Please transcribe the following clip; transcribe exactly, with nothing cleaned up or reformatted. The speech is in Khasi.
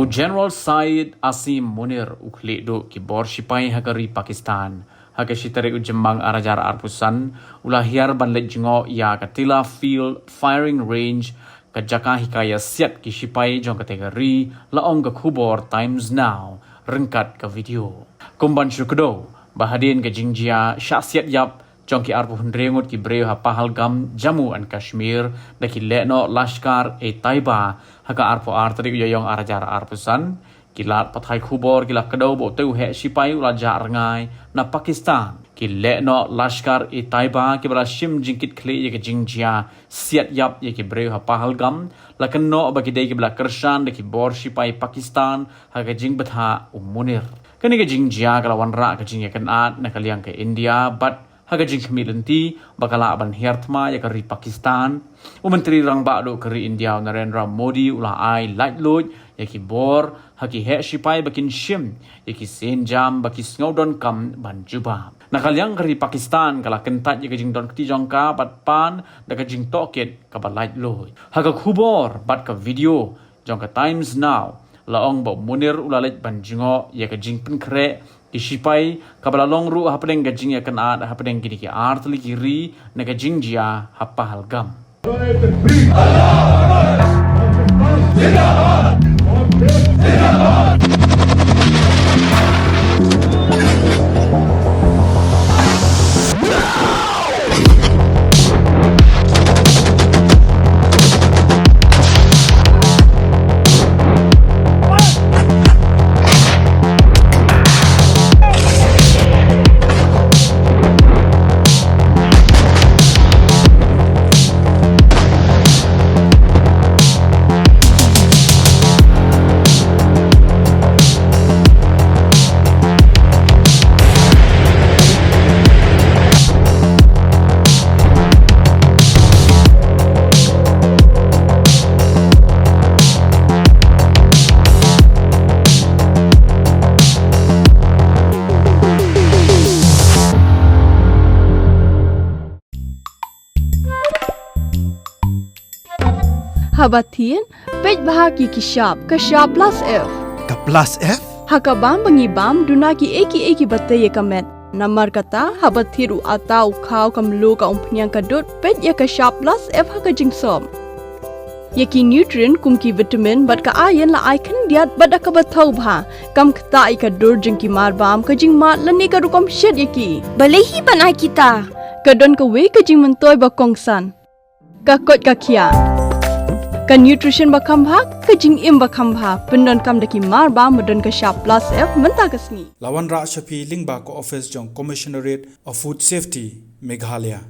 General Syed Asim Munir u khlieh duh ki bor shipai ha ka ri Pakistan. Ha ka shi tarik u Jymmang ar hajar arphew san, u la hiar ban leit jngoh ïa ka Tilla Field Firing Range, ka jaka hikai ïasiat ki shipai jong katei ka ri, la ong ka khubor Times Now ryngkat ka video. Kum ban shu kdew ba hadien ka jingjia shah siat ïap jong ki arphew hynriew ngut ki briew ha Pahalgam, Jammu and Kashmir, da ki lehnoh Lashkar-e-Taiba ha ka arphew ar tarik u Ïaïong ar hajar arphew san, ki lad pathai khubor ki la kdew ba utei u heh shipai u la jah rngai na Pakistan. Ki lehnoh Lashkar-e-Taiba kiba la shim jingkitkhlieh ïa ka jingjia siat ïap ïa ki briew ha Pahalgam la kynnoh ba ki dei kiba la kyrshan da ki bor shipai Pakistan ha ka jingbthah u Munir. Kane ka jingjia ka la wanrah ka jingïakynad na ka liang ka India bad ha ka jingkhmih lynti ba ka lah ban hiar thma ïa ka ri Pakistan, u Myntri Rangbah Duh ka ri India u Narendra Modi u la ai laitluid ïa ki bor ha ki heh shipai ba kin shim ïa ki sienjam ba ki sngew donkam ban jubab. Na ka liang ka ri Pakistan ka la kyntait ïa ka jingdonkti jong ka bad pan da ka jingtohkit kaba laitluid. Ha ka khubor bad ka video jong ka Times Now la ong ba u Munir u la leit ban jngoh ïa ka jingpynkhreh ki shipai kaba la long ruh hapdeng ka jingïakynad hapdeng kine ki ar tylli ki ri na ka jingjia ha Pahalgam. Haba thied, peit bha ïa ki shap, ka shap plus F. Ka plus F? Ha ka bam ba ngi bam, duna kiei kiei kiba tei ïa ka met. Namar kata, haba thied u atta, u khaw, ka mluh, ka umphniang, ka dud, peit ïa ka shap plus F ha ka jingsop. Ïa ki nutrient kum ki vitamin bad ka iron la ai khyndiat bad da kaba thaw bha. Kam ktah ïa ka dur jong ki marbam, ka jingmad lane ka rukom shet ïa ki. Balei hi ban ai kita? Ka don kawei ka jingmyntoi ba kongsan. Ka koit ka khiah. Ka nutrition ba kham bha, ka jingim ba kham bha. Pyndonkam da ki marbam ba don ka shap plus F mynta ka sngi. La wanrah sha phi lyngba ka office jong Commissionerate of Food Safety, Meghalaya.